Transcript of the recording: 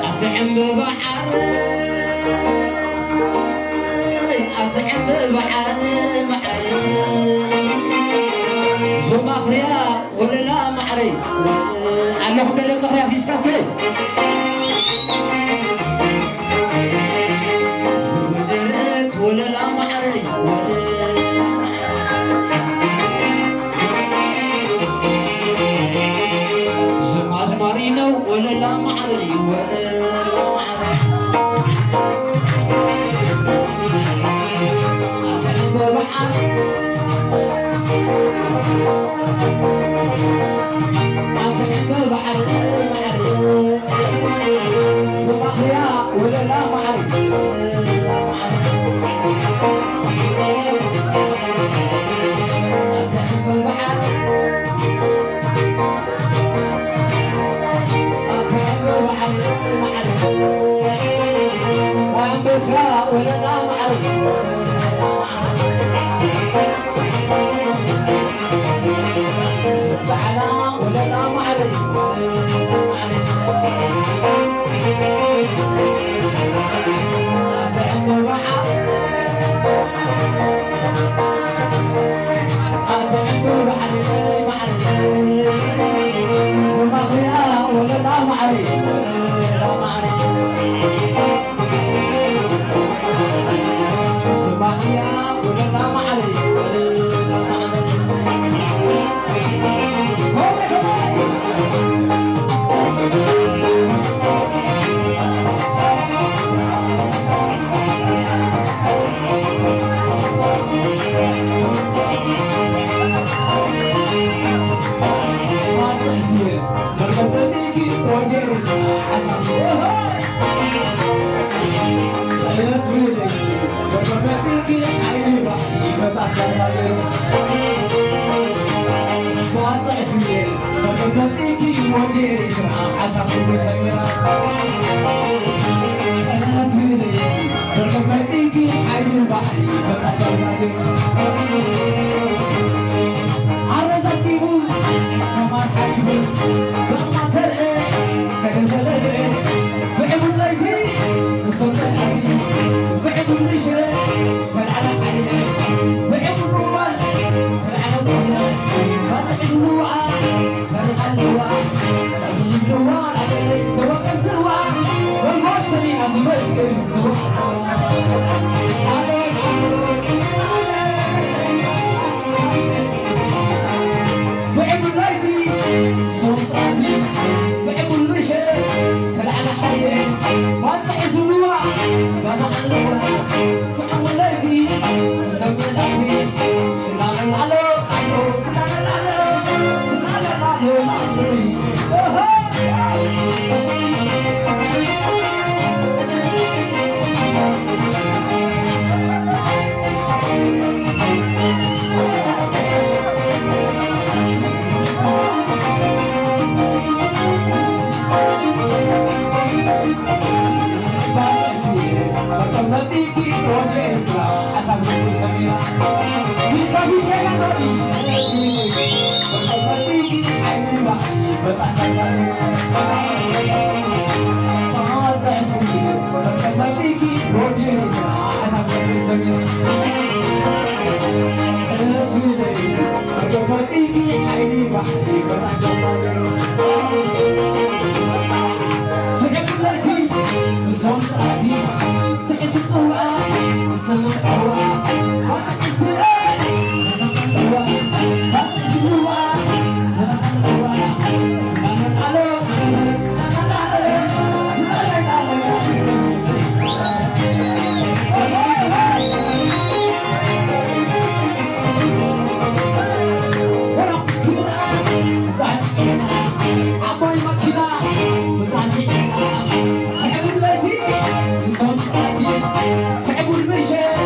ኣቲ ዕምበባ ዓረይ፣ ኣቲ ዕምበባ ዓረይ፣ ማዓረይ፣ ዞማኽርያ ወለላ ማዓረይ። ኣለኹም ዶ ደቂ ኽርያ ፊስካ እስከ? ዝወጀረት ወለላ ማዓረይ፣ ወለላ ማዓረይ። ዝማዝማሪ ነው ወለላ ማዓረይ፣ ወለላ ማዓረይ። ኣቲ ዕምበባ ዓረይ፣ ኣቲ ዕምበባ ዓረይ፣ ማዓረይ። ዞማኽርያ ወለላ ማዓረይ፣ ወለላ ማዓረይ። ኣቲ ዕምበባ ዓረይ፣ ኣቲ ዕምበባ ዓረይ፣ ማዓረይ። ኣንበሳ ወለላ ማዓረይ፣ ወለላ ማዓረይ። ሸዓላ ወለላ ማዓረይ፣ ወለላ ማዓረይ። ኣቲ ዕምበባ ዓረይ፣ ኣቲ ዕምበባ ዓረይ፣ ማዓረይ። ዞማኽርያ ወለላ ማዓረይ፣ ወለላ ማዓረይ። ኣረ ዘኪቡ ሰማይ ሓሊፉ ብዕማ ተርአ ከደሰለለ ብዕቡድ ለይቲ ንሶም ጸላእቲ ብዕቡድ ምሸት ተልዓለ ሓይለ ብዕቡድ ምዋል ተልዓለ ቁለ ባጽዕ ዝብልዋ ሰሪሓ ኣለዋ እዚ ዝብልዋ ናተይ ተወቀስዋ ወልዋ ሰሊና ዝመስል ስዋ ብዕቡድ ለይቲ ሶምሳዚ ብዕቡድ ምሸት ተልዓለ ሓየ ባጽዕ ዝብልዋ ባና ኣለዋ ትዕውለይቲ ሰብለይቲ ስናለል ኣሎ ኣሎ ስናለል ኣሎ ስናለል ኣሎ ኦሆ ዓባይ መኪና ብጣዕሚ ትዕብለቲ ንሶም ጥራቲ ትዕቡል ምሸት